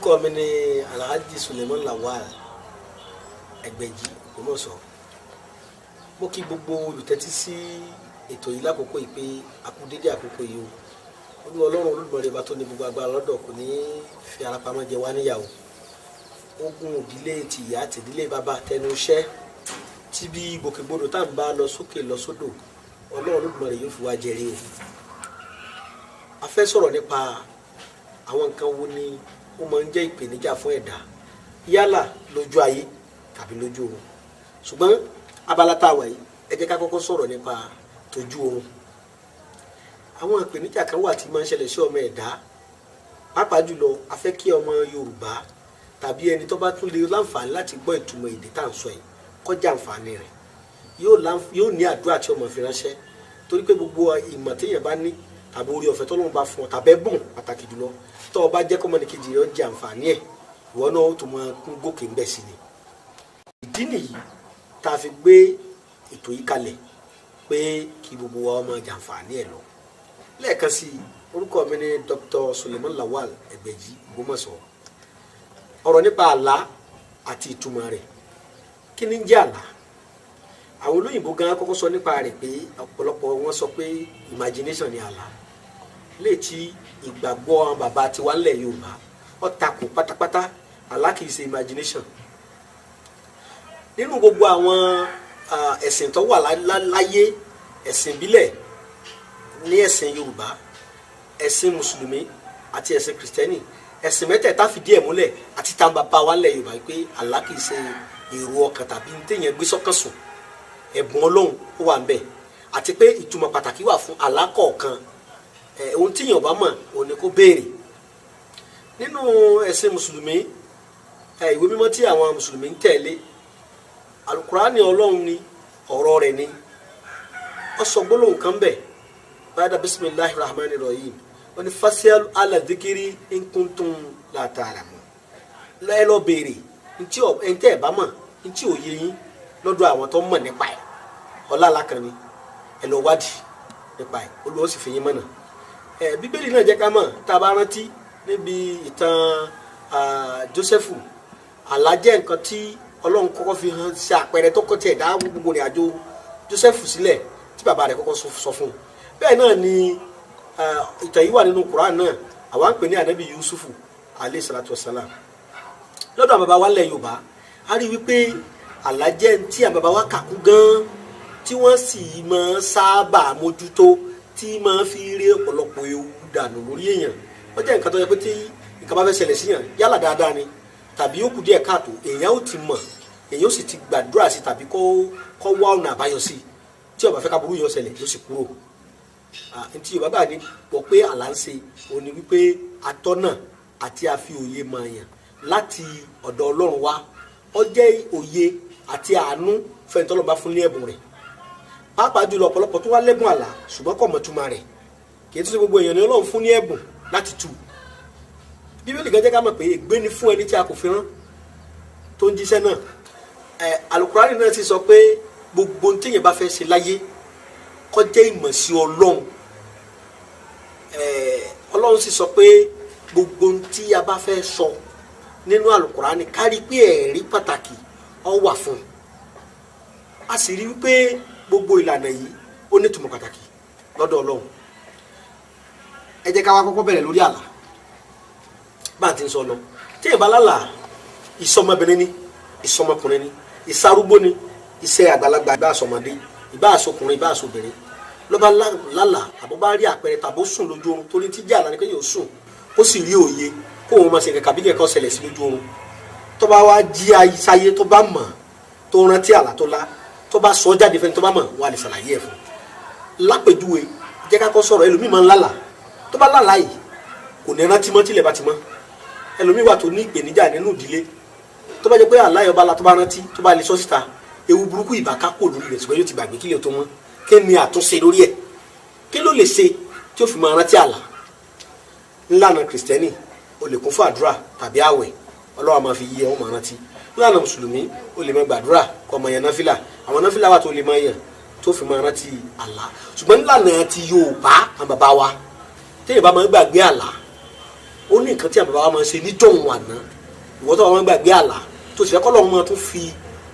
Orúkọ mi ni Alhaji Suleiman Lawal Ẹgbẹ̀jì Ògbómọ̀ṣọ́. Mo kí gbogbo olùtẹ́tí sí ètò yìí lákòókò yìí pé a kú dédé àkókò yìí o. Olúwa Ọlọ́run Olódùmarè bá tó ní gbogbo agbára lọ́dọ̀ kò ní fi ara pamọ́ jẹ wá níyàwó. Ogun ìdílé tìyá tìdílé bàbá tẹnu iṣẹ́ tí bí gbòkègbodò tá à ń bá lọ sókè lọ sódò, Ọlọ́run Olódùmarè yóò fi wá jẹrí o. A fẹ́ sọ̀rọ̀ nípa àwọn nǹkan wo ni ó máa ń jẹ́ ìpèníjà fún ẹ̀dá, yálà lójú ayé tàbí lójú oorun. Ṣùgbọ́n abala tá a wà yìí, ẹ jẹ́ ká kọ́kọ́ sọ̀rọ̀ nípa tójú oorun. Àwọn ìpèníjà kan wà tí máa ń ṣẹlẹ̀ sí ọmọ ẹ̀dá, pàápàá jùlọ a fẹ́ kí ọmọ Yorùbá tàbí ẹni tó bá tún lè láǹfààní láti gbọ́ ìtumọ̀ èdè tá à ń sọ yìí kọjá àǹfààní rẹ̀, yóò ní àdúrà tí ọmọ fi ránṣẹ́, torí pé gbogbo ìmọ̀ téèyàn bá ní tàbí orí ọ̀fẹ́ tọ́lọ́run bá fún ọ tàbí ẹ̀bùn pàtàkì jùlọ tó o bá jẹ́ kọ́mọnìkejì rẹ̀ ó jẹ àǹfààní ẹ̀, ìwọ náà ó tún máa kún gòkè ń bẹ̀ sí ni. Ìdí nìyí tá a fi gbé ètò yìí kalẹ̀ pé kí gbogbo wa máa jẹ àǹfààní ẹ̀ lọ. Lẹ́ẹ̀kan sí i, orúkọ mi ni Dr. Suleiman Lawal Ẹgbẹ̀jì Ògbómọ̀ṣọ́. Ọ̀rọ̀ nípa àlá àti ìtumọ̀ rẹ̀. Kí ni ń jẹ́ àlá? Àwọn olóyìnbó gan kọ́kọ́ sọ nípa rẹ̀ pé ọ̀pọ̀lọpọ̀ wọn sọ pé imagination ni àlá, léètí ìgbàgbọ́ àwọn bàbá tiwa ńlẹ̀ Yorùbá ó takò pátápátá. Àlá kìí ṣe imagination. Nínú gbogbo àwọn ẹ̀sìn tó wà láyé, ẹ̀sìn ìbílẹ̀ ní ẹ̀sìn Yorùbá, ẹ̀sìn mùsùlùmí àti ẹ̀sìn kìrìsìtẹ́nì, ẹ̀sìn mẹ́tẹ̀ẹ̀ta fìdí ẹ̀ múlẹ̀ àti tá bàbá wa ńlẹ̀ Yorùbá pé àlá kìí ṣe èrò ọkàn tàbí téèyàn gbé sọ́kàn sùn. Ẹ̀bùn Ọlọ́run ó wà ń bẹ̀, àti pé ìtumọ̀ pàtàkì wà fún àlá kọ̀ọ̀kan. Ohun tíyàn bá mọ̀ òun ni kó béèrè. Nínú ẹ̀sìn mùsùlùmí, ìwé mímọ́ tí àwọn mùsùlùmí ń tẹ̀lé, alukurani Ọlọ́run ni, ọ̀rọ̀ rẹ̀ ni. Ó sọ gbólóhùn kan bẹ̀ bàdà bisimilahi rahman rahim, wọ́n ní fasialu ala dhikiri in kuntum la ta'lamun. Ẹ lọ béèrè ntí ntẹ́ ẹ̀ bá mọ̀, ntí ò yé yín lọ́dọ̀ àwọn tó mọ̀ nípa ẹ̀. Ọlá alákan ni ẹ lọ wádìí nípa ẹ̀, Olúwa ó sì fi yín mọ̀nà. Bíbélì náà jẹ́ ká mọ̀, tá a bá rántí níbi ìtàn Jósẹ́fù, àlá jẹ́ nǹkan tí Ọlọ́run kọ́kọ́ fi hàn ṣe àpẹẹrẹ tó kọ́ tiẹ̀ dá gbogbo ìrìn àjò Jósẹ́fù sílẹ̀ tí bàbá rẹ̀ kọ́kọ́ sọ fún un. Bẹ́ẹ̀ náà ni ìtàn yìí wà nínú Kùránì náà, àwa ń pè ní ànábì Yusufu alayhi salatu wassalam. Lọ́dọ̀ àwọn bàbá wa ńlẹ̀ Yorùbá, a rí wípé àlá jẹ́ tí àwọn bàbá wa kà kún gan-an, tí wọ́n sì máa sábà mójútó, tí máa fi rí ọ̀pọ̀lọpọ̀ ewu dànù lórí èèyàn. Wọ́n jẹ́ nǹkan tó yẹ pé tí nǹkan bá fẹ́ ṣẹlẹ̀ síyàn, yálà dáadáa ni tàbí ó kù díẹ̀ káàtó, èèyàn ó ti mọ̀, èèyàn ó sì ti gbàdúrà sí tàbí kó wá ọ̀nà àbáyọ sí tí ó bá fẹ́ ká burú yọ ṣẹlẹ̀, yóò sì kúrò. Ntí Yorùbá gbà ní pọ̀ pé àlá ń ṣe òní wípé atọ́nà àti àfi òye mọ̀ èèyàn láti ọ̀dọ̀ Ọlọ́run wá. Ó jẹ́ òye àti àánú fẹ́ni tọ́lọ́run bá fún ní ẹ̀bùn rẹ̀, pàápàá jùlọ ọ̀pọ̀lọpọ̀ tó wá lẹ́bùn àlá ṣùgbọ́n kò mọ̀ túmọ̀ rẹ̀. Kì í tún ṣe gbogbo èèyàn ni Ọlọ́run fún ní ẹ̀bùn láti tú. Bíbélì gan jẹ́ ká mọ̀ pé ègbé ni fún ẹni tí a kò fi rán tó ń jíṣẹ́ náà. Alukurani náà ti sọ pé gbogbo ohun téèyàn bá fẹ́ ṣe láyé kó jẹ́ ìmọ̀ sí Ọlọ́run. Ọlọ́run sì sọ pé gbogbo ohun tí a bá fẹ́ sọ nínú alukurani kárí pé ẹ̀rí pàtàkì ó wà fún un. A sì rí wípé gbogbo ìlànà yìí ó ní ìtumọ̀ pàtàkì lọ́dọ̀ Ọlọ́run. Ẹ jẹ́ ká wá kọ́kọ́ bẹ̀rẹ̀ lórí àlá bá a ti ń sọ lọ. Tí ìbá lálà, ìsọmọbìnrin ni, ìsọmọkùnrin ni, ìsarúgbó ni, iṣẹ́ àgbàlagbà, ìbá àsọmọdé, ìbá àsọkùnrin, ìbá àsọbìnrin, ló bá lálà àbọ̀ bá rí àpẹẹrẹ tàbó sùn lójú oorun, torí tí jẹ́ àlá ni pé yóò sùn ó sì rí òye kó òun máa ṣe kẹ̀kẹ́ àbí kẹ̀kẹ́ ṣẹlẹ̀ sí lójú oorun. Tó bá wá jí sáyé, tó bá mọ̀, tó rántí àlá tó lá, tó bá sọ jáde fẹ́ni tó bá mọ̀, wọn á lè ṣàlàyé ẹ̀ fún un. Lápèjúwe, jẹ́ ká kọ́ sọ̀rọ̀. Ẹlòmíì máa ń lálà, tó bá lálà yìí kò ní rántí mọ́ tílẹ̀ bá ti mọ́. Ẹlòmíì wà tó ní ìpèníjà nínú ìdílé, tó bá jẹ́ pé àlá yọba la, tó bá rántí, tó bá lè sọ síta, ewu burúkú ìbá ká kò lórí rẹ̀, ṣùgbọ́n yóò ti gbàgbé kílẹ̀ tó mọ́. Kí ni àtúnṣe lórí ẹ̀? Kí ló lè ṣe tí ó fi máa rántí àlá? Ńlànà kìrìsìtẹ́nì, o lè kún fún àdúrà tàbí àwẹ̀, Ọlọ́run máa fi yí ẹ, ó máa rántí. Ńlànà mùsùlùmí, o lè máa gbàdúrà kó máa yan náfìlà, àwọn náfìlà wà tó lè máa yàn tó fi máa rántí àlá. Ṣùgbọ́n ńlànà ti Yorùbá, àwọn bàbá wa, téèyàn bá máa gbàgbé àlá, Ó ní nǹkan tí àwọn bàbá wa máa ń ṣe níjọ́hun àná. Ìwọ tó wà máa ń gbàgbé àlá tó sì fẹ́ kọ́ lọ́hún máa tún fi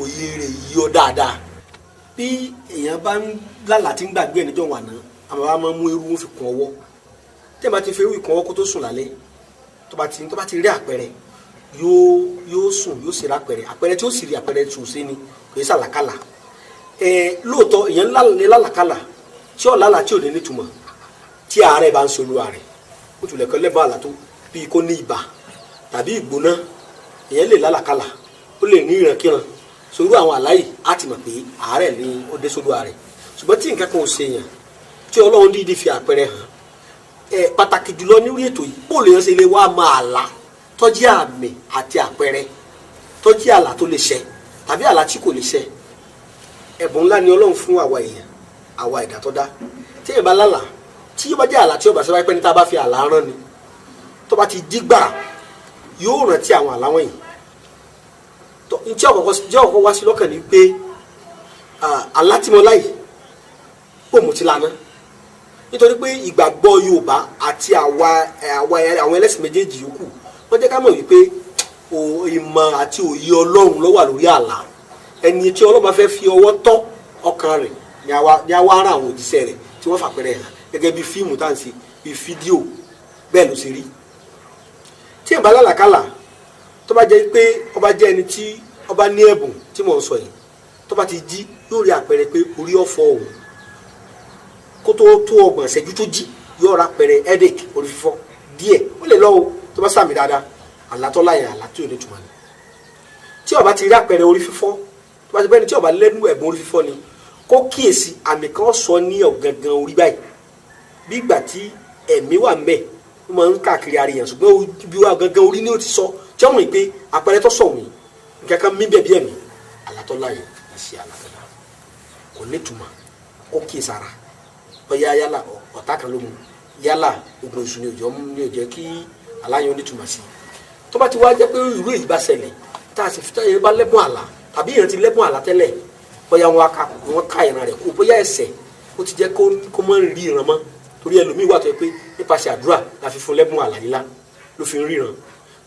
òye rẹ̀ yí ọ dáadáa. Bí èèyàn bá ń lálàá tí ń gbàgbé ẹ̀ níjọ́hun àná, àwọn bàbá máa ń mú irú wọn fi kún ọwọ́. Tí ẹ̀ bá ti fi irú ìkún ọwọ́ kó tó sùn lálẹ́, tó bá ti rí àpẹẹrẹ yóò sùn, yóò sì rí àpẹẹrẹ. Àpẹẹrẹ tí ó sì rí àpẹẹrẹ tù sí ni kò í sàlàkàlà. Lóòótọ́ èèyàn lè lálàkàlà tí ò lálàá tí ò ní nítumọ̀. Tí àárẹ̀ bá ń ṣe olúwa rẹ̀, ó tún lè kọ́ lẹ́bàá àlá tó bíi kó ní ibà tàbí ìgbóná, èèyàn lè lálàkàlà, ó lè ní ìrankíran. Sòrú àwọn àlá yìí á ti mọ̀ pé àárẹ̀ ni ó dé sólúwa rẹ̀. Ṣùgbọ́n tí nǹkan kan ò ṣe èèyàn tí Ọlọ́run dídí fi àpẹẹrẹ hàn, pàtàkì jùlọ ní orí ètò yìí, bóòlù èèyàn ṣe lè wá máa àlá tọ́jú àmì àti àpẹẹrẹ, tọ́jú àlá tó lè ṣẹ tàbí àlá tí kò lè ṣẹ. Ẹ̀bùn ńlá ni Ọlọ́run fún àwa èèyàn, àwa ẹ̀dá tó dá. Tí èèyàn bá lálàá, tí yóò bá jẹ́ àlá tí yóò bá ṣe wáyé pé ní tá a bá fi àlá rán ni, tó bá ti jí gbàrà yóò rántí àwọn àlá wọ̀nyí. Tí ọ̀kọ̀ọ̀kọ̀ wá sí lọ́kàn ni pé àlá tí mo láyìí pò mo ti lana, nítorí pé ìgbàgbọ́ Yorùbá àti àwọn ẹlẹ́sìn méjèèjì yòókù wọ́n jẹ́ ká mọ̀ wípé ìmọ̀ àti òye Ọlọ́run ló wà lórí àlá. Ẹni tí Ọlọ́run bá fẹ́ fi ọwọ́ tọ́ ọkàn rẹ̀ ni àwa ara àwọn òjíṣẹ́ rẹ̀ tí wọ́n fàpẹrẹ hàn gẹ́gẹ́ bí fíìmù tá à ń ṣe, bí fídíò, bẹ́ẹ̀ ló ṣe rí. Tí ìbá lálàkàlà, tó bá jẹ́ pé ọba jẹ́ ẹni tí ọba ní ẹ̀bùn tí mò ń sọ yìí, tó bá ti jí yóò rí àpẹẹrẹ pé orí ọ̀fọ̀ òun. Kó tó tó ọgbọ̀n ìṣẹ́jú tó jí yóò ra àpẹẹrẹ headache, orí fífọ́ díẹ̀. Ó lè lọ o tó bá sàmì dáadáa, àlátọ́lá yẹn àlá tí ò ní túmọ̀ ni. Tí ó bá ti rí àpẹẹrẹ orí fífọ́, tó bá ti bẹ́ni tí ó bá lẹ́nu ẹ̀bùn orí fífọ́ ni, kó kíyèsí àmì kan sọ ní ọ̀gangan orí báyìí, bí ìgbà tí ẹ̀mí wà ń bẹ̀, ó máa ń káàkiri ara èèyàn, ṣùgbọ́n bí wà gangan orí ni ó ti sọ tí wọ́n mọ̀ pé àpẹẹrẹ tó sọ wọ̀nyí nǹkan kan mí bẹ̀ bí ẹ̀mí. Àlátọ́lá yẹn ṣe àlátọ́lá kò ní túmọ̀, kó kíyèsí ara bóyá yálà ọ̀tá kan ló mu, yálà ogun èṣù ni òjò jẹ́ kí aláyọ̀ nítumọ̀ sí. Tó bá ti wá jẹ́ pé irú èyí bá ṣẹlẹ̀, tá a sì fi táyà bá lẹ́bùn àlá tàbí èèyàn ti lẹ́bùn àlá tẹ́lẹ̀, bóyá wọ́n ká ìran rẹ̀ kú, bóyá ẹ̀ṣẹ̀ ó ti jẹ́ kó mọ́ rí ìran mọ́, torí ẹlòmíì wà tó yẹ pé nípasẹ̀ àdúrà la fi fún lẹ́bùn àlá lílá ló fi ń ríran.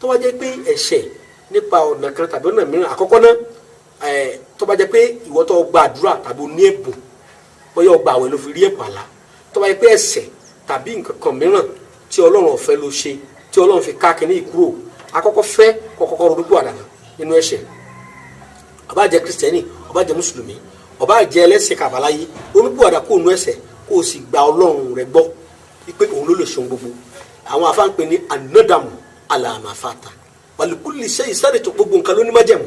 Tó bá jẹ́ pé ẹ̀ṣẹ̀ nípa ọ̀nà kan tàbí ọ̀nà mìíràn, àkọ́kọ́ náà, tó bá jẹ́ pé ìwọ tó gba àdúrà tàbí o ní ẹ̀bùn, bóyá o gba àwẹ̀ ló fi rí ẹ̀bùn àlá, tó bá jẹ́ pé ẹ̀ṣẹ̀ tàbí nǹkan kan mìíràn tí Ọlọ́run ò fẹ́ ló ṣe tí Ọlọ́run fi ká kínní ìkúrò, àkọ́kọ́ fẹ́ kọ́kọ́kọ́ ronú pìwàdà nínú ẹ̀ṣẹ̀. Ó bá jẹ́ kristẹni, ó bá jẹ́ mùsùlùmí, ó bá jẹ́ ẹlẹ́sìn kàbáláyé, ronú pìwàdà kó nu ẹ̀ṣẹ̀, kó o sì gba Ọlọ́run rẹ gbọ́ wípé òun ló lè ṣe ohun gbogbo. Àwọn afá ń pè ní anadamu alamafata wàlúkúlì ṣe ìsáré tó gbogbo nǹkan ló ní májẹ̀mú.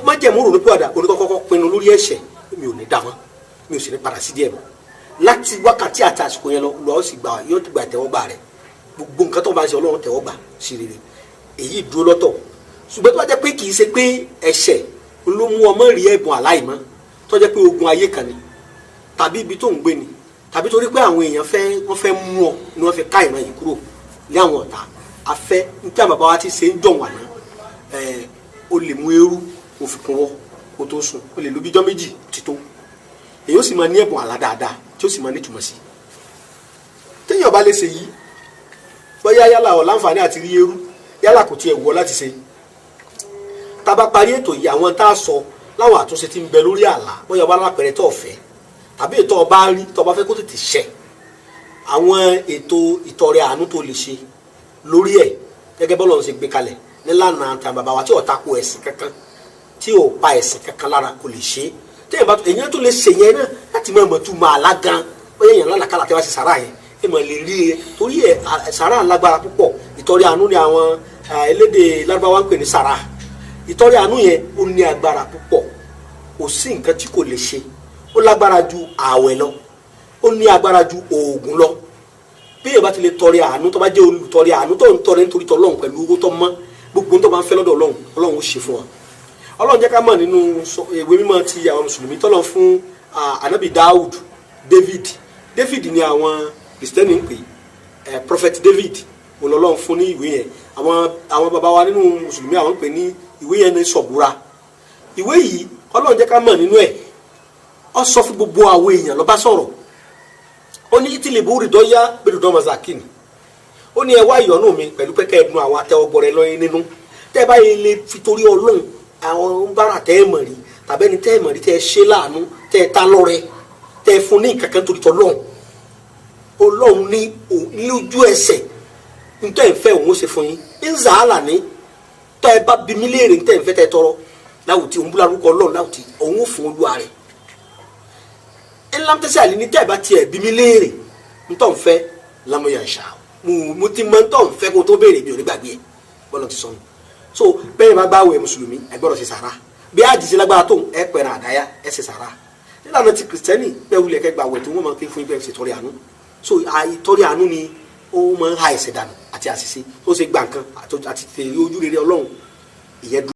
Májẹ̀mú ronú pìwàdà oníkọ́kọ́kọ́ pinnu lórí ẹ̀ṣẹ̀, mi ò ní dá mọ́, mi ò sì ní padà sí díẹ̀ mọ́. Láti wákàtí àti àsìkò yẹn lọ, lọ́ọ́ sì gbà, yóò gba ìtẹ́wọ́gbà rẹ̀. Gbogbo nǹkan tó bá ń ṣe, Ọlọ́run tẹ́wọ́gbà sí rere. Èyí dúró lọ́tọ̀. Ṣùgbọ́n tó bá jẹ́ pé kì í ṣe pé ẹ̀ṣẹ̀ ló mú ọmọ rí ẹ̀bùn aláìmọ́, tó jẹ́ pé ogun ayé kan ni tàbí ibi tó ń gbé ni, tàbí torí pé àwọn èèyàn fẹ́ wọ́n fẹ́ mú ọ ni wọ́n fi ká ìran yìí kúrò ní àwọn ọ̀tá afẹ́ níta bàbá wa ti ṣe ń jọ̀wọ́n àná, o lè mú eérú kó fi kún wọ́ kó tó sùn, o lè lo bíjọ́ méjì tító, èyí ó sì máa ní ẹ̀bùn àlá dáadáa tí ó sì máa ní ìtumọ̀ sí. Téèyàn bá lè ṣe yìí, bóyá yálà ọ̀ láǹfààní àti rí eérú, yálà kò tiẹ̀ wọ́ láti ṣe, tá a bá parí ètò yìí, àwọn tá a sọ láwọn àtúnṣe tí ń bẹ lórí àlá, bóyá ọba lápẹẹrẹ tó ọ̀fẹ́ tàbí ètò ọba rí tó ọba fẹ́ kó tètè ṣẹ, àwọn ètò ìtọrẹ àánú tó lè ṣe lórí ẹ̀ gẹ́gẹ́ bọ́lá ń ṣe gbé kalẹ̀ nílànà àtàwọn bàbá wa tí ò tako ẹ̀sìn kankan, tí ò pa ẹ̀sìn kankan lára, kò lè ṣe téèyàn bá èèyàn tó lè ṣe yẹn náà láti máa mọ̀ tún máa lá gan, bóyá èèyàn lálàkàlà tí wọ́n ṣe sàrà yẹn, ẹ mọ̀ lè rí e torí ẹ sàrà lágbára púpọ̀. Ìtọrẹ àánú ni àwọn elédè Lárúbáwá ń pè ní sàrà. Ìtọrẹ àánú yẹn ó ní agbára púpọ̀, kò sí nǹkan tí kò lè ṣe. Ó lágbára ju ààwẹ̀ lọ, ó ní agbára ju oògùn lọ. Bí èèyàn bá ti lè tọrẹ àánú, tó bá jẹ́ olùtọrẹ àánú tó ń tọrẹ nítorí tọlọ́run pẹ̀lú owó tó mọ́, gbogbo tó bá ń fẹ́ lọ́dọ̀ Ọlọ́run, Ọlọ́run ó ṣe fún wa. Ọlọ́run jẹ́ ká mọ̀ nínú ìwé mímọ́ ti àwọn mùsùlùmí tọ́lọ́ fún anabi Dawud, David. David ni àwọn kìrìsìtẹ́nì ń pè é, Prophet David Ọlọ́run fún ní ìwé yẹn. Àwọn bàbá wa nínú mùsùlùmí àwọn ń pè ní ìwé yẹn ní Sọ̀búra. Ìwé yìí Ọlọ́run jẹ́ ká mọ̀ nínú ẹ̀, ó sọ fún gbogbo àwọn èèyàn ló bá sọ̀rọ̀. Ó ní ìtìlẹ̀bù rìdọ́yà bẹ́rùdọ́ mazakin. Ó ní ẹ wá ìyọ́nú mi pẹ̀lú pẹ́kẹ́ ẹ̀dùn àwọn atẹ́wọ́gbọrẹ lọ́yìn nínú. Tẹ́ ẹ bá yẹ lè fi torí Ọlọ́run àwọn bára tẹ́ ẹ mọ̀ rí tàbí ẹni tẹ́ ẹ mọ̀ rí, tẹ́ ẹ ṣe láàánú, tẹ́ ẹ ta lọ́rẹ, tẹ́ ẹ fún ní nǹkan kan torí tọ́lọ́run, Ọlọ́run ní lójú ẹsẹ̀ ntọ́ ẹ̀ ń fẹ́ òun ó ṣe fún yín. Ń zàálà ní tọ́ ẹ bá bi mí léèrè ntẹ́ ń fẹ́ tẹ́ tọrọ láwùtí òun búra lórúkọ Ọlọ́run láwùtí òun ó fún olúwa rẹ̀. Ńlá tẹ́sí àlè ní tẹ́ ẹ bá tiẹ̀ bi mí léèrè ntọ́ ń fẹ́ lámúyà ṣá, mo ti mọ ntọ́ ń fẹ́ kó tó béèrè, mi ò ní gbàgbé ẹ̀. Bọ́lá ti sọnù. So bẹ́ẹ̀ bá gbààwẹ̀ mùsùlùmí, ẹ gbọ́dọ̀ ṣe sàrà. Bí àjèjì lágbára tó ẹ pẹ̀rẹ̀ àdáyà, ẹ ṣe sàrà. Nílànà ti kìrìsìtẹ́nì, bẹ́ẹ̀ wulẹ̀ kẹ́ gbààwẹ̀ tó wọ́n máa ké fún yín, bẹ́ẹ̀ ṣe tọrẹ àánú. So ìtọrẹ àánú ni ó máa ń ha ẹ̀ṣẹ̀ dànù àti àṣìṣe tó ṣe gbà nǹkan àti tèrè ojú rere Ọlọ́run ìyẹn.